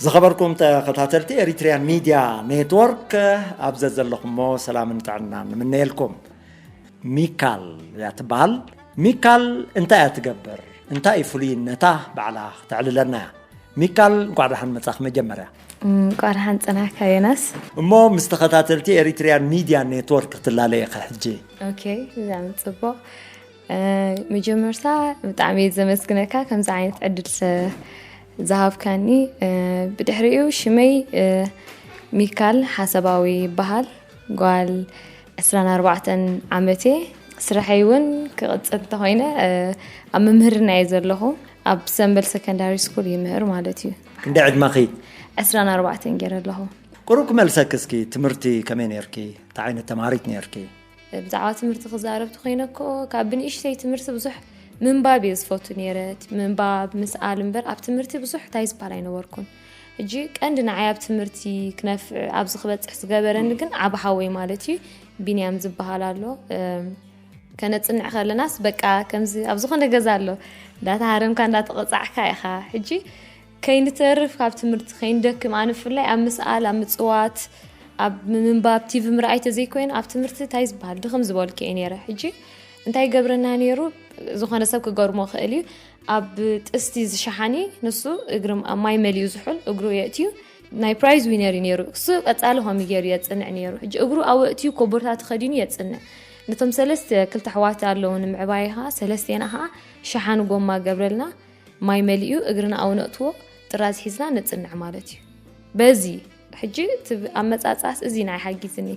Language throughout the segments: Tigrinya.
ዝኸበርኩም ተኸታተልቲ ኤሪትሪያን ሚድያ ኔትወርክ፣ ኣብ ዘዘለኹሞ ሰላምን ጥዕናን ንምነየልኩም። ሚካል እያ ትበሃል። ሚካል እንታይ እያ ትገብር? እንታይ እዩ ፍሉይነታ? ባዕላ ክተዕልለና እያ። ሚካል፣ እንኳዕ ደሓን መጻኽ። መጀመርያ እንኳዕ ደሓን ጸናሕካ ዮናስ። እሞ ምስ ተኸታተልቲ ኤሪትሪያን ሚድያ ኔትወርክ ክትላለየ ኢኻ ሕጂ። ኦኬ፣ ብጣዕሚ ጽቡቕ። መጀመርታ ብጣዕሚ እየ ዘመስግነካ ከምዚ ዓይነት ዕድል ዝሃብካኒ። ብድሕሪኡ ሽመይ ሚካል ሓሰባዊ ይበሃል። ጓል ዕስራን ኣርባዕተን ዓመት እየ። ስርሐይ እውን ክቕጽል እንተኾይነ ኣብ ምምህርና እየ ዘለኹ። ኣብ ሰምበል ሰከንዳሪ ስኩል ይምህር ማለት እዩ። ክንደይ ዕድመኺ? ዕስራን ኣርባዕተን ገይረ ኣለኹ። ቁሩብ ክመልሰኪ እስኪ፣ ትምህርቲ ከመይ ነርኪ? እንታይ ዓይነት ተማሃሪት ነርኪ? ብዛዕባ ትምህርቲ ክዛረብ ተኾይነ እኮ ካብ ብንእሽተይ ትምህርቲ ብዙሕ ምንባብ እየ ዝፈቱ ነይረ። ምንባብ፣ ምስኣል እምበር ኣብ ትምህርቲ ብዙሕ እንታይ ዝበሃል ኣይነበርኩን። ሕጂ ቀንዲ ንዓይ ኣብ ትምህርቲ ክነፍዕ ኣብዚ ክበፅሕ ዝገበረኒ ግን ዓቢ ሓወይ ማለት እዩ፣ ቢንያም ዝበሃል ኣሎ። ከነፅንዕ ከለናስ በቃ ከምዚ ኣብ ዝኾነ ገዛ ኣሎ እንዳተሃረምካ እንዳተቐፃዕካ ኢኻ። ሕጂ ከይንተርፍ ካብ ትምህርቲ ከይንደክም፣ ኣነ ብፍላይ ኣብ ምስኣል፣ ኣብ ምፅዋት፣ ኣብ ምንባብ፣ ቲቪ ምርኣይ ተዘይኮይኑ ኣብ ትምህርቲ እንታይ ዝበሃል ድኽም ዝበልኩ እየ ነይረ። ሕጂ እንታይ ይገብረና ነይሩ? ዝኾነ ሰብ ክገርሞ ክእል እዩ። ኣብ ጥስቲ ዝሸሓኒ ንሱ እግሪ ኣብ ማይ መሊኡ ዝሑል እግሩ የእትዩ። ናይ ፕራይዝ ዊነር እዩ ነይሩ። እሱ ቀጻሊ ከምኡ ገይሩ የጽንዕ ነይሩ። ሕጂ እግሩ ኣወእትዩ ኮቦርታ ተኸዲኑ የጽንዕ። ነቶም ሰለስተ ክልተ ኣሕዋት ኣለዉ ንምዕባይ ኸዓ ሰለስቴና ኸዓ ሸሓኒ ጎማ ገብረልና ማይ መሊኡ እግርና ኣውነእትዎ ጥራዝ ሒዝና ነጽንዕ ማለት እዩ። በዚ ሕጂ እቲ ኣመጻጽኣስ እዚ ናይ ሓጊዝኒ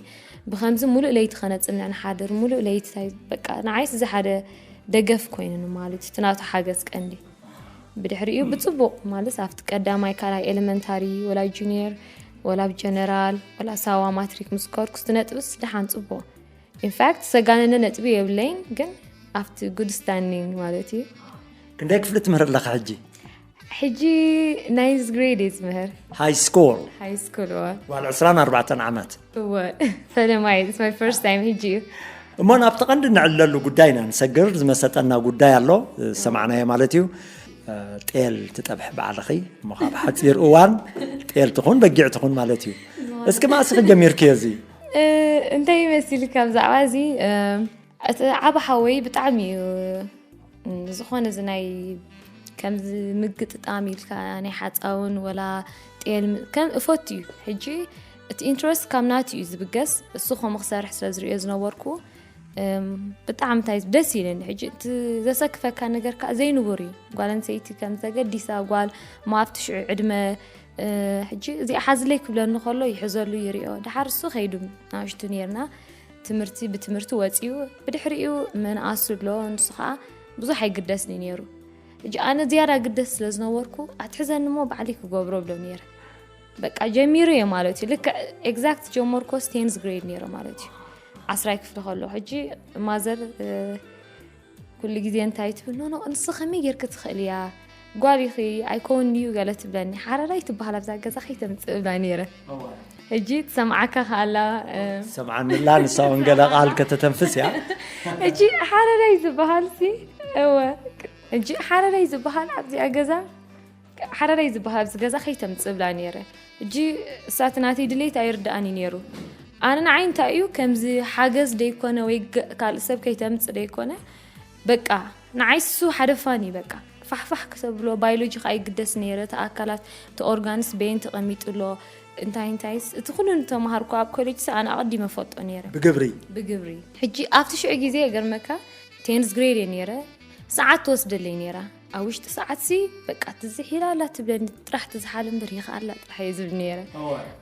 ብኸምዚ ሙሉእ ለይቲ ከነጽንዕ ንሓድር ሙሉእ ለይቲ ታይ በቃ ንዓይስ እዚ ሓደ ደገፍ ኮይኑኒ ማለት እዩ። እቲ ናቱ ሓገዝ ቀንዲ ብድሕሪኡ ብጽቡቕ ማለት ኣብቲ ቀዳማይ ካልኣይ ኤሌመንታሪ ወላ ጁኒየር ወላ ኣብ ጀነራል ወላ ሳዋ ማትሪክ ምስ ከድኩ እቲ ነጥብስ ደሓን ጽቡቕ ኢንፋክት ሰጋነነ ነጥቢ የብለይን ግን ኣብቲ ጉድ ስታንዲንግ ማለት እዩ። ክንደይ ክፍሊ ትምህር ኣለኻ ሕጂ? ሕጂ ናይንዝ ግሬድ እየ ዝምህር። ሃይ ስኩል ሃይ ስኩል እወ ጓል ዕስራን ኣርባዕተን ዓመት። እወ ፈለማይ it's my first time ሕጂ እዩ። እሞ ናብቲ ቀንዲ ንዕለሉ ጉዳይ ኢና ንሰግር። ዝመሰጠና ጉዳይ ኣሎ ዝሰማዕናዮ ማለት እዩ። ጤል ትጠብሒ ባዕልኺ እሞ ካብ ሓፂር እዋን ጤል ትኹን በጊዕ ትኹን ማለት እዩ። እስኪ ማእስኺ ጀሚርክዮ እዚ? እንታይ ይመስልካ ብዛዕባ እዚ? እቲ ዓብ ሓወይ ብጣዕሚ እዩ ዝኾነ እዚ ናይ ከምዚ ምግጥጣም ኢልካ ናይ ሓፃውን ወላ ጤል ከም እፈቱ እዩ። ሕጂ እቲ ኢንትረስት ካብ ናቱ እዩ ዝብገስ። እሱ ከምኡ ክሰርሕ ስለ ዝሪኦ ዝነበርኩ ብጣዕሚ እንታይ ደስ ኢለኒ። ሕጂ እቲ ዘሰክፈካ ነገር ከዓ ዘይንቡር እዩ። ጓል ኣንሰይቲ ከም ተገዲሳ ጓል እሞ ኣብቲ ሽዑ ዕድመ ሕጂ እዚኣ ሓዝለይ ክብለኒ ከሎ ይሕዘሉ ይሪኦ። ድሓር እሱ ከይዱ ናሽቱ ነርና ትምህርቲ ብትምህርቲ ወፂኡ ብድሕሪኡ መንኣሱ ኣሎ። ንሱ ከዓ ብዙሕ ኣይግደስኒ ነይሩ። ሕጂ ኣነ ዝያዳ ግደስ ስለ ዝነበርኩ ኣትሕዘኒ እሞ ባዕሊ ክገብሮ ብሎ ነይረ። በቃ ጀሚሩ እየ ማለት እዩ። ልክዕ ኤግዛክት ጀመርኮ ስቴንስ ግሬድ ነይረ ማለት እዩ። ዓስራይ ክፍሊ ከሎ ሕጂ ማዘር ኩሉ ግዜ እንታይ ትብል ኖኖ እንስ ከመይ ጌርክ ትኽእል እያ ጓል ኢኺ ኣይከውን ድዩ ገለ ትብለኒ። ሓረዳይ ትበሃል ኣብዛ ገዛ ከይተምፅእ እብላ ነይረ። ሕጂ ትሰምዓካ ከኣላ ሰምዓንላ ንሳ እውን ገለ ቃል ከተተንፍስ እያ። ሕጂ ሓረዳይ ዝበሃል ሲ እወ ሕጂ ሓረዳይ ዝበሃል ኣብዚኣ ገዛ ሓረዳይ ዝበሃል ኣብዚ ገዛ ከይተምፅእ እብላ ነይረ። ሕጂ እሳቲ ናተይ ድሌት ኣይርድኣኒ ነይሩ። ኣነ ንዓይ እንታይ እዩ ከምዚ ሓገዝ ደይኮነ ወይ ካልእ ሰብ ከይተምፅ ደይኮነ በቃ ንዓይ እሱ ሓደ ፋን እዩ በቃ ፋሕፋሕ ክተብሎ ባዮሎጂ ከዓ ይግደስ ነይረ እቲ ኣካላት እቲ ኦርጋንስ በይን ተቐሚጡ ኣሎ እንታይ እንታይ እቲ ኩሉ ንተምሃርኩ ኣብ ኮሌጅ ሲ ኣነ ኣቐዲመ ፈልጦ ነይረ ብግብሪ ብግብሪ ሕጂ ኣብቲ ሽዑ ግዜ ገርመካ ቴንስ ግሬድ እየ ነይረ ሰዓት ትወስደለይ ነይራ ኣብ ውሽጢ ሰዓት ሲ በቃ ትዝሒላ ኣላ ትብለኒ ጥራሕ ትዝሓል እምበር ይኽኣላ ጥራሕ እየ ዝብል ነይረ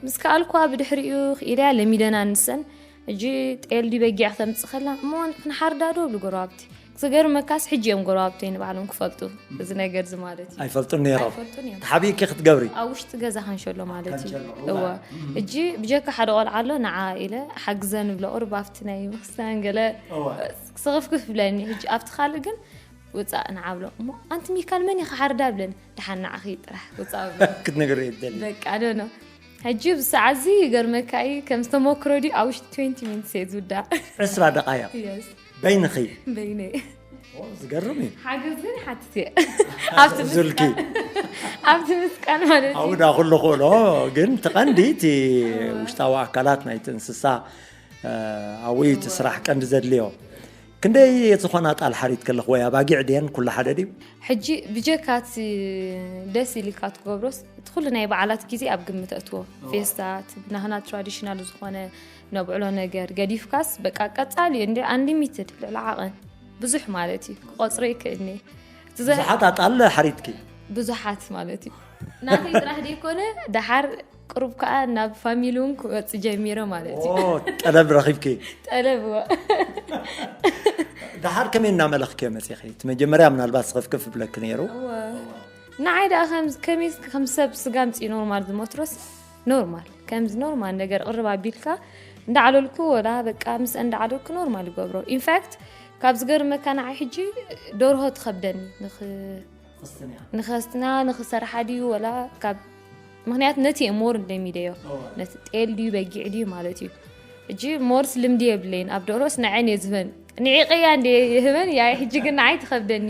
ምስ ከኣልኳ ብድሕሪኡ ክኢለያ ለሚደና ንሰን ሕጂ ጤል ድዩ በጊዕ ክተምፅእ ከላ እሞ ክንሓርዳ ዶ ብሉ ጎረባብቲ ክገርመካስ ሕጂ እዮም ጎረባብተይ ንባዕሎም ክፈልጡ እዚ ነገር እዚ ማለት እዩ ኣይፈልጡን ነይሮም ኣይፈልጡን እዮም ተሓቢእኪ ክትገብሪ ኣብ ውሽጢ ገዛ ከንሸሎ ማለት እዩ ከንሸሎ፣ እወ እወ። ሕጂ ብጀካ ሓደ ቆልዓ ኣሎ ንዓ ኢለ ሓግዘ ንብሎ ቁርብ ኣብቲ ናይ ምክስታን ገለ እወ። ስኽፍክፍ ብለኒ ሕጂ ኣብቲ ካልእ ግን ውፃእ ንዓ ብሎ እሞ ኣንቲ ሚካል መን ኢኻ ሓርዳ ብለኒ ድሓን ንዓኺ ጥራሕ ውፃእ ብሎ ክትነግሪ ይደሊ በቃ ዶ ነው ሕጂ ብሰዓት እዚ ይገርመካ እዩ ከም ዝተሞክሮ ድዩ ኣብ ውሽጢ ትዌንቲ ሚኒትስ እየ ዝውዳእ ዕስራ ደቃይቕ የስ በይንኺ በይነይ ዝገርም እዩ። ሓገዝ ግን ሓትት እየ ኣብቲ ዙልኪ ኣብቲ ምስቃል ማለት እዩ። ኣብዳ ኩሉ ክእሎ ግን ትቐንዲ እቲ ውሽጣዊ ኣካላት ናይቲ እንስሳ ኣብኡ እቲ ስራሕ ቀንዲ ዘድልዮ። ክንደይ ዝኾና ጣል ሓሪት ከለኽ ወይ ኣባጊዕ ድየን ኩሉ ሓደ ድዩ? ሕጂ ብጀካት ደስ ኢልካ ትገብሮስ እቲ ኩሉ ናይ በዓላት ግዜ ኣብ ግምት እትዎ ፌስታት ናህና ትራዲሽናል ዝኾነ ነብዕሎ ነገር ገዲፍካስ በቃ ቀጻሊ እንዲ ኣንሊሚትድ ልዕሊ ዓቐን ብዙሕ ማለት እዩ ክቆጽሮ ይክእልኒ። እቲ ዘ- ብዙሓት ኣጣል ሓሪትኪ ብዙሓት ማለት እዩ ናተይ ጥራሕ ደይኮነ ደሓር ቅሩብ ከዓ ናብ ፋሚሊ እውን ክወፅእ ጀሚረ ማለት እዩ። ኦ፣ ጠለብ ረኺብኪ። ጠለብ እወ። ደሓር ከመይ እናመለኽኪዮ መፂኺ? እቲ መጀመርያ ምናልባት ስኽፍክፍ ብለኪ ነይሩ። ንዓይ ደኣ ከም- ከመይ ከም ሰብ ስጋ ምፅኢ ኖርማል ዝሞትሮስ ኖርማል ከምዚ ኖርማል ነገር ቅርብ ኣቢልካ እንዳዓለልኩ ወላ በቃ ምስ እንዳዓለልኩ ኖርማል ይገብሮ። ኢንፋክት ካብ ዝገርመካ ንዓይ ሕጂ ደርሆ ትኸብደኒ ንኽ- ንኸስትና ንኽሰርሓ ድዩ ወላ ካብ ምክንያቱ ነቲ እየ ሞር እንደሚደዮ ነቲ ጤል ድዩ በጊዕ ድዩ ማለት እዩ። ሕጂ ሞርስ ልምዲ የብለይን ኣብ ደሮስ ንዐን እየ ዝህበን ንዒቀያ እንደ ይህበን ያ ሕጂ ግን ንዓይ ትኸብደኒ።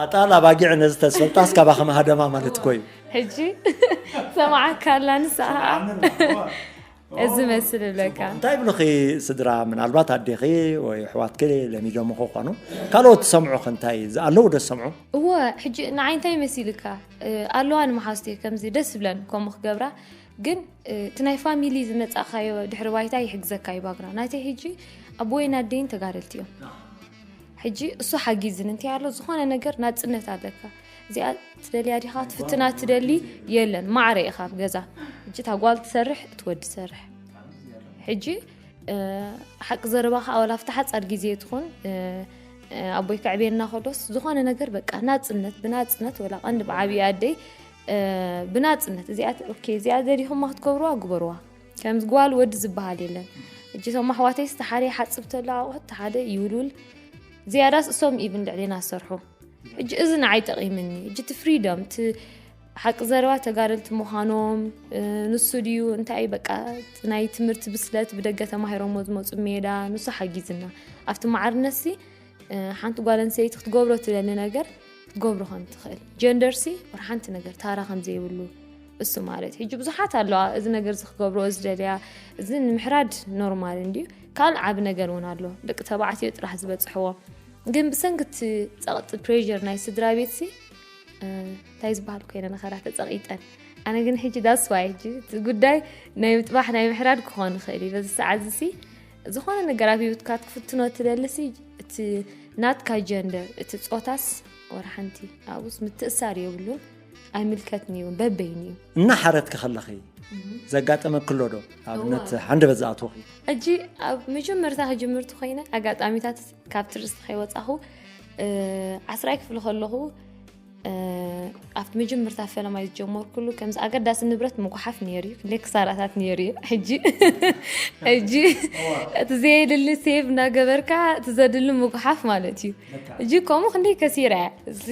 ኣጣል ኣባጊዕ ነዚ ተስፈልጣስ ካባኸ ማሃደማ ማለት እኮ እዩ። ሕጂ ሰማዓካ ኣላ ንስኣ እዚ መስል እብለካ። እንታይ ይብሉኺ ስድራ? ምናልባት ኣዴኺ ወይ ኣሕዋትኪ ለሚዶም ክኾኑ፣ ካልኦት ዝሰምዑ እንታይ ኣለዉ ዶ ዝሰምዑ? እወ ሕጂ ንዓይ እንታይ መሲልካ ኣለዋ ንመሓዝተይ ከምዚ ደስ ዝብለን ከምኡ ክገብራ ግን እቲ ናይ ፋሚሊ ዝመፃእካዮ ድሕሪ ባይታ ይሕግዘካ እዩ ባግራ ናይተይ ሕጂ ኣቦይን ኣደይን ተጋደልቲ እዮም። ሕጂ እሱ ሓጊዝን እንታይ ኣሎ ዝኾነ ነገር ናፅነት ኣለካ። እዚኣ ትደልያ ዲኻ ትፍትና ትደሊ የለን ማዕረ ኢኻ ኣብ ገዛ። ሕጂ እታ ጓል ትሰርሕ እቲ ወዲ ትሰርሕ። ሕጂ ሓቂ ዘረባ ከዓ ወላ ኣብቲ ሓፃር ግዜ ትኹን ኣቦይ ከዕብየና ከሎስ ዝኾነ ነገር በቃ ናፅነት ብናፅነት ወላ ቀንዲ ብዓብዪ ኣደይ ብናፅነት እዚኣ እዚኣ ዘዲኹማ ክትገብርዋ ግበርዋ። ከምዚ ጓል ወዲ ዝበሃል የለን። እጅ ቶም ኣሕዋተይ ዝተሓደ ሓፅብ ተሎ ኣቑሑት ተሓደ ይውልውል ዝያዳስ እሶም ኢብን ልዕሌና ዝሰርሑ። ሕጂ እዚ ንዓይ ጠቒምኒ። ሕጂ እቲ ፍሪደም እቲ ሓቂ ዘረባ ተጋደልቲ ምዃኖም ንሱ ድዩ እንታይ በቃ ናይ ትምህርቲ ብስለት ብደገ ተማሂሮሞ ዝመፁ ሜዳ ንሱ ሓጊዝና ኣብቲ ማዕርነትሲ ሓንቲ ጓል ኣንሰይቲ ክትገብሮ ትደሊ ነገር ክትገብሮ ከም ትኽእል ጀንደርሲ ወር ሓንቲ ነገር ታራ ከም ዘይብሉ እሱ ማለት ሕጂ ብዙሓት ኣለዋ እዚ ነገር እዚ ክገብርኦ ዝደልያ እዚ ንምሕራድ ኖርማል እንድዩ ካልእ ዓቢ ነገር እውን ኣሎ ደቂ ተባዕትዮ ጥራሕ ዝበፅሕዎ ግን ብሰንኪ እቲ ፀቕጢ ፕሬር ናይ ስድራ ቤትሲ እንታይ ዝበሃል ኮይነ ነኸራ ተፀቒጠን ኣነ ግን ሕጂ that's why ሕጂ እቲ ጉዳይ ናይ ምጥባሕ ናይ ምሕራድ ክኾን ይኽእል እዩ በዚ ሰዓት እዚ ዝኾነ ነገር ኣብ ህይወትካ ክትፍትኖ ትደልሲ እቲ ናትካ ጀንደር እቲ ፆታስ ወር ሓንቲ ኣብኡስ ምትእሳር የብሉን ኣይምልከትኒ እውን በበይኒ እዩ እናሓረትኪ ከለኺ ዘጋጠመኪ ኣሎ ዶ ኣብነት ሓንደበት ዝኣትወኺ ሕጂ ኣብ መጀመርታ ክጅምርቲ ኮይነ ኣጋጣሚታት ካብ ትርእስቲ ከይወፃኹ ዓስራይ ክፍሊ ከለኹ ኣብቲ መጀመርታ ፈለማይ ዝጀመርኩሉ ከምዚ ኣገዳሲ ንብረት ምጉሓፍ ነይሩ እዩ ክንደይ ክሳራታት ነይሩ እዩ ሕጂ ሕጂ እቲ ዘየድሊ ሴቭ እናገበርካ እቲ ዘድሊ ምጉሓፍ ማለት እዩ ሕጂ ከምኡ ክንደይ ከሲራ እያ እዚ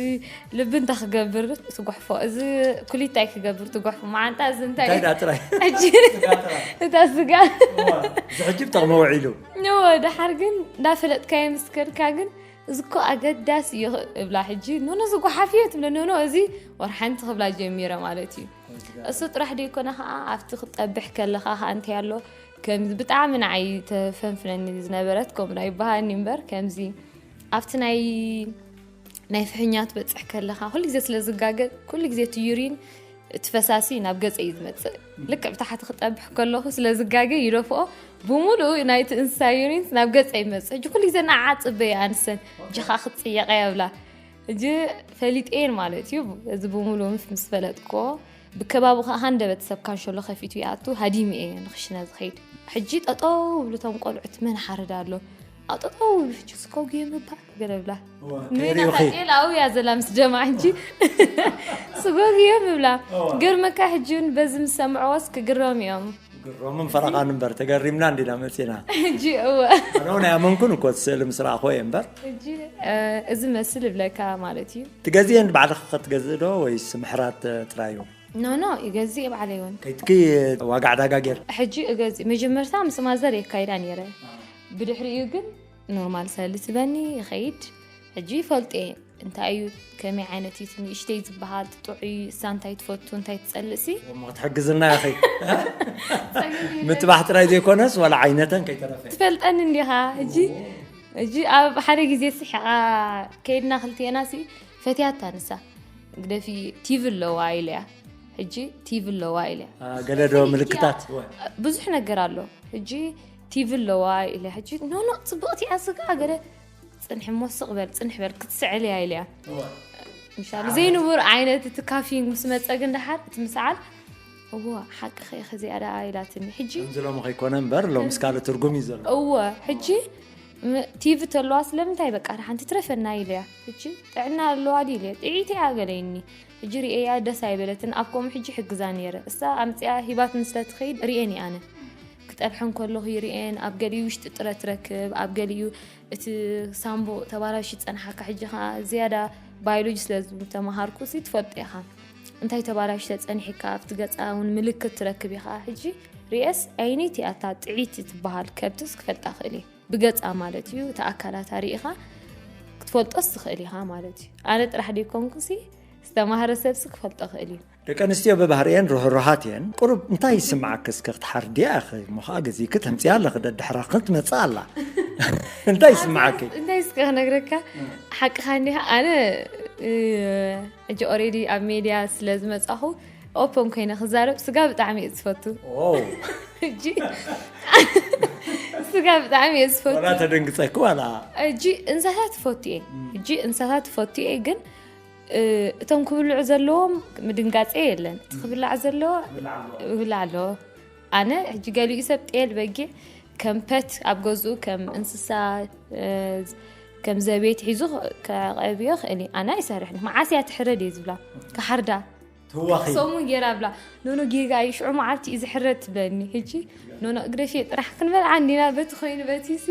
ልቢ እንታይ ክገብር ትጉሕፎ እዚ ኩሊታይ ክገብር ትጉሕፎ መዓንጣ እዚ እንታይ እንታይ ዳ ጥራይ ሕጂ እታ ስጋ እዚ ሕጂ ብጥቕሚ ውዒሉ ንወ ድሓር ግን እንዳፈለጥካዮ ምስ ከድካ ግን እዚ እኮ ኣገዳሲ እዩ እብላ ሕጂ ኖኖ እዚ ጓሓፍ እዮ ትብለ ኖኖ እዚ ወር ሓንቲ ክብላ ጀሚረ ማለት እዩ እሱ ጥራሕ ደይኮነ ከዓ ኣብቲ ክጠብሕ ከለካ ከዓ እንታይ ኣሎ ከምዚ ብጣዕሚ ንዓይ ተፈንፍነኒ ዝነበረት ከምኡ ኣይበሃልኒ እምበር ከምዚ ኣብቲ ናይ ናይ ፍሕኛ ትበፅሕ ከለካ ኩሉ ግዜ ስለ ዝጋገ ኩሉ ግዜ እቲ ዩሪን እቲ ፈሳሲ ናብ ገፀ እዩ ዝመፅእ ልክዕ ብታሕቲ ክጠብሕ ከለኹ ስለ ዝጋገ ይደፍኦ ብምሉኡ ናይቲ እንስሳ ዩሪን ናብ ገፀ ይመፅእ ሕጂ ኩሉ ግዜ ንዓዓ ፅበየ ኣንሰን እጅኻ ክትፅየቀ የብላ ሕጂ ፈሊጠየን ማለት እዩ እዚ ብምሉኡ ምስ ምስ ፈለጥክዎ ብከባቢ ከዓ ሃንደበት ሰብ ካንሸሎ ከፊቱ ይኣቱ ሃዲሙ እየ ንክሽነ ዝኸይድ ሕጂ ጠጠው ብሉ እቶም ቆልዑት መን ሓርድ ኣሎ ኣብ ጠጠው ብሉ ሕጂ ስኮጉ ምባል ገለ ብላ ከይሪኡኺ ጤል ኣውያ ዘላ ምስ ጀማ ሕጂ ስጎግ እዮም ይብላ ገርመካ ሕጂ እውን በዚ ምስ ሰምዕዎስ ክግረም እዮም ግሮምን ፈረቓን እምበር ተገሪምና እንዲና መፂና ሕጂ እወ ኣነ እውን ኣያመንኩን እኮ እቲ ስእሊ ምስ ረኣኽዎ እየ እምበር ሕጂ እዚ መስል እብለካ ማለት እዩ ትገዝእየን ባዕልኺ ክትገዝእ ዶ ወይስ ምሕራት ጥራይ እዩ ኖ ኖ ይገዝእ ባዕለይ እውን ከይትኪ ዋጋ ዕዳጋ ጌር ሕጂ እገዝእ መጀመርታ ምስ ማዘር የካይዳ ነይረ ብድሕሪኡ ግን ኖርማል ሰሊ ትበኒ ይኸይድ ሕጂ ይፈልጦ እየ እንታይ እዩ፣ ከመይ ዓይነት እዩ እቲ ንእሽተይ ዝበሃል፣ እቲ ጥዑይ፣ እሳ እንታይ ትፈቱ፣ እንታይ ትጸልእ ሲ። እሞ ክትሕግዝና ኢኺ። ምጥባሕ ጥራይ ዘይኮነስ ዋላ ዓይነተን ከይተረፈ። ትፈልጠኒ እንዲኻ። ሕጂ ሕጂ ኣብ ሓደ ግዜ ስሒቓ ከይድና ክልቴና ሲ ፈትያታ ንሳ። ግደፊ፣ ቲቪ ኣለዋ ኢለያ። ሕጂ ቲቪ ኣለዋ ኢለያ። ገለ ዶ ምልክታት? ብዙሕ ነገር ኣሎ። ሕጂ ቲቪ ኣለዋ ኢለ። ሕጂ ኖኖ ጽብቕቲ እያ ስጋ ገለ ጽንሒ እሞ ስቕ በል፣ ጽንሕ በል ክትስዕል እያ ኢለያ። ምሻሉ ዘይንቡር ዓይነት እቲ ካፊንግ ምስ መጸ ግን ደሓር እቲ ምስዓል፣ እዎ ሓቅኺ ኢኺ እዚኣ ደኣ ኢላትኒ። ሕጂ ከምዚ ሎሚ ከይኮነ እምበር ሎምስ ካልእ ትርጉም እዩ ዘሎ። እወ ሕጂ ም- ቲቪ ተለዋ ስለምንታይ በቃ ሓንቲ ትረፈና ኢለያ። ሕጂ ጥዕና ኣለዋ ድዩ ኢለያ። ጥዒቲ እያ ገለይኒ። ሕጂ ርእያ ደስ ኣይበለትን። ኣብ ከምኡ ሕጂ ሕግዛ ነይረ። እሳ ኣምፅኣ ሂባትኒ ስለ ትኸይድ ርእየን እየ ኣነ። ክጠብሐን ከለኹ ይርእየን። ኣብ ገሊኡ ውሽጢ ጥረ ትረክብ፣ ኣብ ገሊኡ እቲ ሳምቡቕ ተባላሹ ይጸንሓካ። ሕጂ ኸዓ ዝያዳ ባዮሎጂ ስለ ዝተምሃርኩ ሲ ትፈልጦ ኢኻ። እንታይ ተባላሹ ተጸኒሕካ ኣብቲ ገጻ እውን ምልክት ትረክብ ኢኻ። ሕጂ ርእየስ ኣይነይቲ እያ እታ ጥዒቲ ትበሃል ከብትስ ክፈልጣ ክእል እየ። ብገጻ ማለት እዩ። እቲ ኣካላታ ርኢኻ ክትፈልጦስ ትኽእል ኢኻ ማለት እዩ። ኣነ ጥራሕ ደይኮንኩ ሲ ዝተማህረ ሰብሲ ክፈልጦ ክእል እዩ። ደቂ ኣንስትዮ ብባህርኤን ርህሩሃት እየን። ቁሩብ እንታይ ይስምዓኪ እስከ ክትሓርድያ ኢኺ እሞ ኸዓ ገዚእኪ ተምፅያ ኣለኺ ደድሕራኺ ትመፅእ ኣላ። እንታይ ይስምዓኪ? እንታይ እስከ ክነግረካ ሓቅኻ እንዲኻ ኣነ እ፣ ሕጂ ኦሬዲ ኣብ ሜድያ ስለ ዝመፃኹ ኦፐን ኮይነ ክዛረብ ስጋ ብጣዕሚ እየ ዝፈቱ። ሕጂ ስጋ ብጣዕሚ እየ ዝፈቱ። ዋላ ተደንግፀኪ ዋላ ሕጂ እንስሳት ትፈቱ እየ። ሕጂ እንስሳት ትፈቱ እየ ግን እ፣ እቶም ክብልዑ ዘለዎም ምድንጋፀ የለን። እቲ ክብላዕ ዘለዎ ይብላዕ ኣለዎ። ኣነ ሕጂ ገሊኡ ሰብ ጤል በጊዕ ከም ፐት ኣብ ገዝኡ ከም እንስሳ እ፣ ከም ዘቤት ሒዙ ከዕብዮ ክእል እዩ። ኣነ ኣይሰርሕን። መዓስ እያ ትሕረድ እየ ዝብላ። ክሓርዳ ትዋኺ ሰሙን ገይራ ብላ። ኖኖ ጌጋ እዩ ሽዑ መዓልቲ እዩ ዝሕረድ ትብለኒ። ሕጂ ኖኖ እግደፊ ጥራሕ ክንበልዓ እንዲና በቲ ኮይኑ በቲ ሲ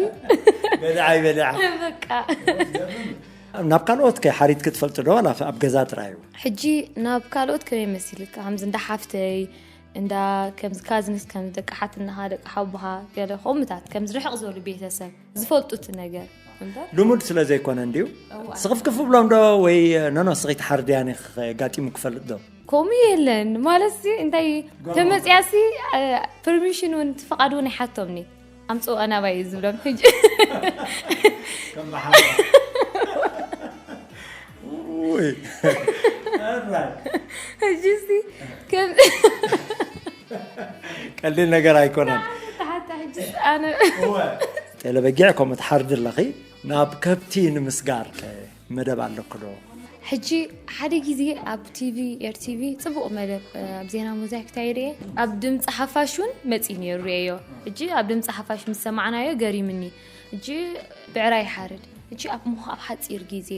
በልዓ ይበልዓ በቃ ናብ ካልኦት ከ ሓሪድኪ ትፈልጢ ዶ ዋላ ኣብ ገዛ ጥራይ እዩ? ሕጂ ናብ ካልኦት ከመይ መሲልካ ከምዚ እንዳ ሓፍተይ እንዳ ከምዚ ካዝንስ ከምዚ ደቂ ሓትናኻ ደቂ ሓቡኻ ገለ ከምኡታት ከምዚ ርሕቕ ዝበሉ ቤተሰብ ዝፈልጡ እቲ ነገር እምበር ልሙድ ስለ ዘይኮነ እንድዩ። እዋ። ስኽፍክፍ ብሎም ዶ ወይ ኖኖ ስኺ ትሓርድያን የጋጢሙ ክፈልጥ ዶ? ከምኡ የለን ማለት ሲ እንታይ ተመፅያሲ ፐርሚሽን እውን እቲ ፍቓድ እውን ኣይሓቶምኒ ኣምፅኡ ኣናባይ እዩ ዝብሎም ሕጂ ውይ። ኣራይ። ሕጂ ሲ ከም ቀሊል ነገር ኣይኮነን። ተሓታ ሕጂ ኣነ ጤለ በጊዕ ከምኡ ትሓርዲ ኣለኺ ናብ ከብቲ ንምስጋር ከ መደብ ኣለኩ ዶ? ሕጂ ሓደ ግዜ ኣብ ቲቪ ኤርቲቪ ፅቡቕ መደብ ኣብ ዜና ሞዛይክ እንታይ ርኤ ኣብ ድምፂ ሓፋሽ እውን መፂ ነይሩ ርኤዮ። ሕጂ ኣብ ድምፂ ሓፋሽ ምስ ሰማዕናዮ ገሪምኒ። ሕጂ ብዕራይ ይሓርድ። ሕጂ ኣብ ምዃ ኣብ ሓፂር ግዜ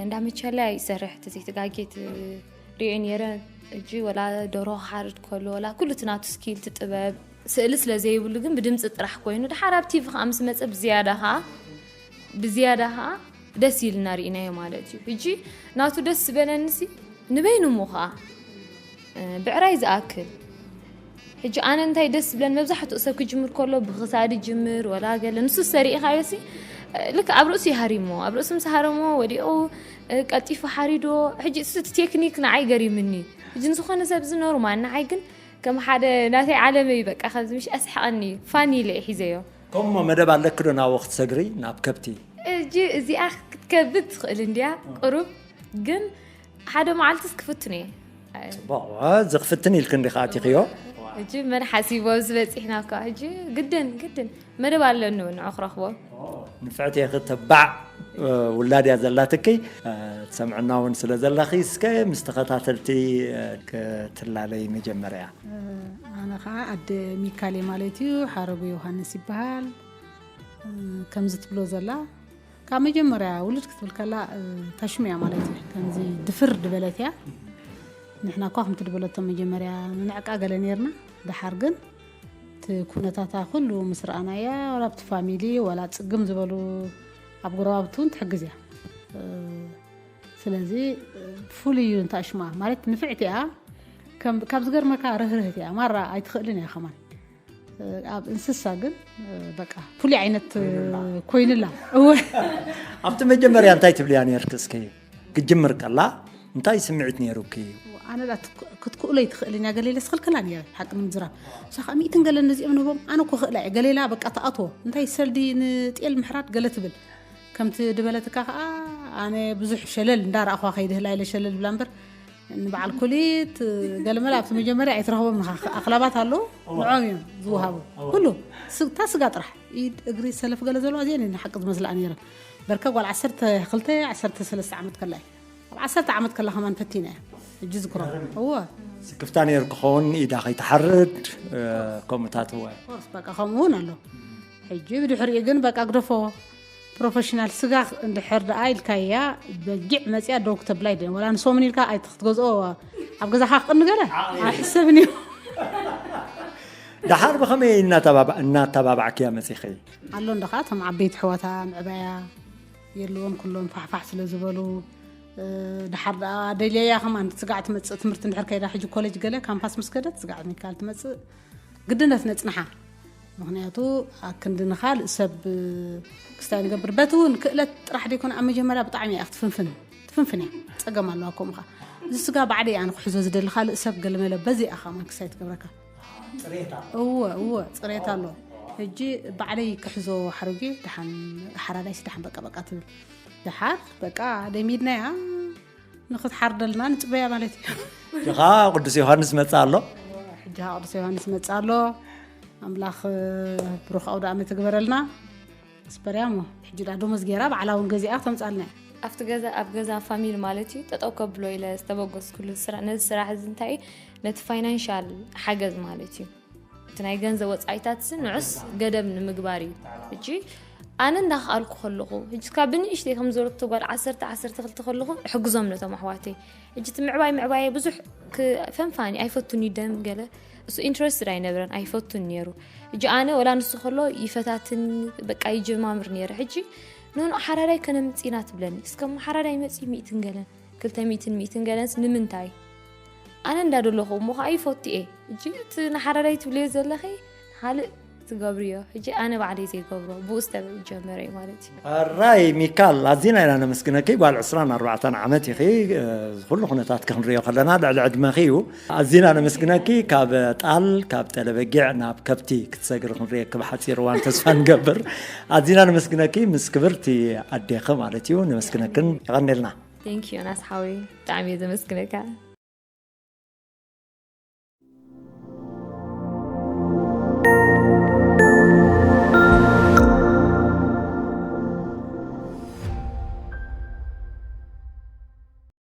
እንዳመቸላ ይሰርሕ ተዘይተጋጌት ርኤ ነይረ። ሕጂ ወላ ደርሆ ክሓርድ ከሎ ወላ ኩሉ እቲ ናቱ ስኪል እቲ ጥበብ ስእሊ ስለ ዘይብሉ ግን ብድምፂ ጥራሕ ኮይኑ ድሓር ኣብ ቲቪ ከዓ ምስ መፀ ብዝያዳ ከዓ ብዝያዳ ከዓ ደስ ኢልና ርኢናዮ ማለት እዩ። ሕጂ ናቱ ደስ ዝበለንሲ ንበይኑ እሞ ከዓ ብዕራይ ዝኣክል ሕጂ ኣነ እንታይ ደስ ዝብለን መብዛሕትኡ ሰብ ክጅምር ከሎ ብክሳድ ይጅምር ወላ ገለ ንሱ ሰሪኢኻዮ ሲ ልክ ኣብ ርእሱ ይሃሪሞ ኣብ ርእሱ ምስ ሃረሞ ወዲኡ ቀልጢፉ ሓሪዶ ሕጂ እሱ እቲ ቴክኒክ ንዓይ ገሪምኒ ሕጂ ንዝኾነ ሰብ እዚ ኖርማል ንዓይ ግን ከም ሓደ ናተይ ዓለመይ በቃ ከምዚ ምሽ ኣስሕቐኒ ፋኒ ኢለ እየ ሒዘዮ። ከምሞ መደብ ኣለኪ ዶ ናብኡ ክትሰግሪ ናብ ከብቲ? እጂ እዚኣ ክትከብድ ትኽእል እንድያ ቁሩብ ግን ሓደ መዓልትስ ክፍትን እየ። ፅቡቕ እዚ ክፍትን ኢልክ እንዲኻ ኣቲኽዮ። እጂ መን ሓሲቦ ኣብዚ በፂሕና እኳ እጂ ግድን ግድን መደብ ኣለኒ እውን ንዑ ክረኽቦ። ንፍዕቲ ኢኺ ተባዕ ውላድ እያ ዘላትኪ ትሰምዕና እውን ስለ ዘለኺ እስከ ምስ ተኸታተልቲ ክትላለይ መጀመርያ። ኣነ ከዓ ኣደ ሚካሌ ማለት እዩ ሓረጉ ዮሃንስ ይበሃል። ከምዚ ትብሎ ዘላ ካብ መጀመርያ ውልድ ክትብል ከላ ተሽሙ እያ ማለት እዩ። ከምዚ ድፍር ድበለት እያ። ንሕና እኳ ከምቲ ድበለቶ መጀመርያ ንዕቃ ገለ ነርና። ደሓር ግን እቲ ኩነታታ ኩሉ ምስ ረኣናያ ዋላ ኣብቲ ፋሚሊ ዋላ ፅግም ዝበሉ ኣብ ጎረባብቲ እውን ትሕግዝ እያ። ስለዚ ፍሉይ እዩ እንታ ሽማ ማለት ንፍዕቲ እያ። ካብ ዝገርመካ ርህርህቲ እያ ማራ ኣይትኽእልን እያ ከማን ኣብ እንስሳ ግን በቃ ፍሉይ ዓይነት ኮይኑላ። እወ። ኣብቲ መጀመርያ እንታይ ትብልያ ነርክ? እስኪ ክትጅምር ከላ እንታይ ስምዒት ነይሩኪ? ኣነ ዳ ክትክእሎ ይትኽእልን እያ ገሌለ ስኽልክላ ነረ ሓቂ ንምዝራብ። እሳ ከዓ ሚእትን ገለን ነዚኦም ንህቦም ኣነ እኮ ክእላ እየ ገሌላ በቃ ተኣትዎ እንታይ ሰልዲ ንጤል ምሕራድ ገለ ትብል። ከምቲ ድበለትካ ከዓ ኣነ ብዙሕ ሸለል እንዳረኣኹዋ ከይድህላ ኢለ ሸለል ብላ እምበር ንበዓል ኩሊት ገለመለ ኣብቲ መጀመርያ ኣይትረኽቦም ንኻ ኣኽላባት ኣለዉ ንዖም እዮም ዝወሃቡ። ኩሉ እታ ስጋ ጥራሕ ኢድ እግሪ ሰለፍ ገለ ዘለዋ እዚአን ሓቂ ዝመስላ ነይረን። በርከ ጓል ዓሰርተ ክልተ ዓሰርተ ሰለስተ ዓመት ከላ እዩ። ኣብ ዓሰርተ ዓመት ከላ ከማን ፈቲና እያ። ሕጂ ዝክሮ እወ ስክፍታ ነይሩ ክኸውን ኢዳ ከይትሓርድ ከምኡታት እወ ኮርስ በቃ ከምኡ እውን ኣሎ። ሕጂ ብድሕሪኡ ግን በቃ ግደፎ። ፕሮፌሽናል ስጋ እንድሕር ደኣ ኢልካያ በጊዕ መፅያ ደው ክተብላ ይደ ወላ ንሶምን ኢልካ ኣይትክትገዝኦ ኣብ ገዛኻ ክቕኒ ገለ ኣይሕሰብን እዩ። ደሓር ብኸመይ እናተባባዕ- እናተባባዕክያ መፂኺ? ኣሎ እንደ ከዓ እቶም ዓበይቲ ሕዋታ ምዕባያ የለዎም ኩሎም ፋሕፋሕ ስለ ዝበሉ ድሓር ደኣ ደልየያ ከማን ስጋዕ ትመፅእ ትምህርቲ እንድሕር ከይዳ ሕጂ ኮሌጅ ገለ ካምፓስ ምስ ከደት ስጋዕ ሚካል ትመፅእ ግድነት ነፅንሓ። ምክንያቱ ኣክንዲ ንካልእ ሰብ ክስታይ ንገብር በቲ እውን ክእለት ጥራሕ ደይኮነ ኣብ መጀመርያ ብጣዕሚ እያ ክትፍንፍን ትፍንፍን እያ። ፀገም ኣለዋ ከምኡ ከዓ እዚ ስጋ ባዕደይ ኣነ ክሕዞ ዝደሊ ካልእ ሰብ ገለመለ በዚ እያ ከማን ክስታይ ትገብረካ። እወ እወ ፅሬት ኣሎ። ሕጂ ባዕለይ ክሕዞ ሓረጌ ደሓን ሓራዳይሲ ደሓን በቃ በቃ ትብል። ደሓር በቃ ደሚድናያ ንክትሓርደልና ንፅበያ ማለት እዩ። ሕጂ ከዓ ቅዱስ ዮሃንስ መፅእ ኣሎ። ሕጂ ከዓ ቅዱስ ዮሃንስ መፅእ ኣሎ። ኣምላኽ ብሩኽ ኣውደ ዓመት ይግበረልና። ኣስበርያ እሞ ሕጂ ዳ ደሞዝ ገይራ ባዕላ እውን ገዚኣ ክተምፅኣልና እያ። ኣብቲ ገዛ ኣብ ገዛ ፋሚሊ ማለት እዩ ጠጠው ከብሎ ኢለ ዝተበገስኩሉ ስራ- ነዚ ስራሕ እዚ እንታይ እዩ? ነቲ ፋይናንሻል ሓገዝ ማለት እዩ። እቲ ናይ ገንዘብ ወፃኢታት ሲ ንዑስ ገደብ ንምግባር እዩ። ሕጂ ኣነ እንዳኸኣልኩ ከለኹ ሕጂ ካብ ብንእሽተይ ከም ዝበለቶ ጓል ዓሰርተ ዓሰርተ ክልተ ከለኹ እሕግዞም ነቶም ኣሕዋተይ። ሕጂ እቲ ምዕባይ ምዕባየ ብዙሕ ክ- ፈንፋኒ ኣይፈቱን እዩ ደም ገለ እሱ ኢንትረስትድ ኣይነበረን ኣይፈቱን ነይሩ። ሕጂ ኣነ ወላ ንሱ ከሎ ይፈታትን በቃ ይጀማምር ነይረ። ሕጂ ንኑ ሓራዳይ ከነምፅእ ኢና ትብለኒ እስከ ሓራዳይ መፅእ ሚእትን ገለን ክልተ ሚእትን ሚእትን ገለንስ ንምንታይ? ኣነ እንዳደለኹ እሞ ከዓ ይፈቱ እየ። እጂ እቲ ንሓራዳይ ትብልዮ ዘለኺ ንካልእ ትገብርዮ። ሕጂ ኣነ ባዕለይ ዘይገብሮ ብኡ ዝተጀመረ እዩ ማለት እዩ። ሕራይ ሚካል ኣዚና ኢና ነመስግነኪ። ጓል ዕስራን ኣርባዕተን ዓመት ኢኺ። እዚ ኩሉ ኩነታት ክንሪኦ ከለና ልዕሊ ዕድመኺ እዩ። ኣዚና ነመስግነኪ። ካብ ጣል ካብ ጠለበጊዕ ናብ ከብቲ ክትሰግሪ ክንሪኤኪ ብሓፂር እዋን ተስፋ ንገብር። ኣዚና ነመስግነኪ ምስ ክብርቲ ኣዴኺ ማለት እዩ። ነመስግነክን የቐንየልና። Thank you ዮናስ ሓወይ ብጣዕሚ እየ ዘመስግነካ።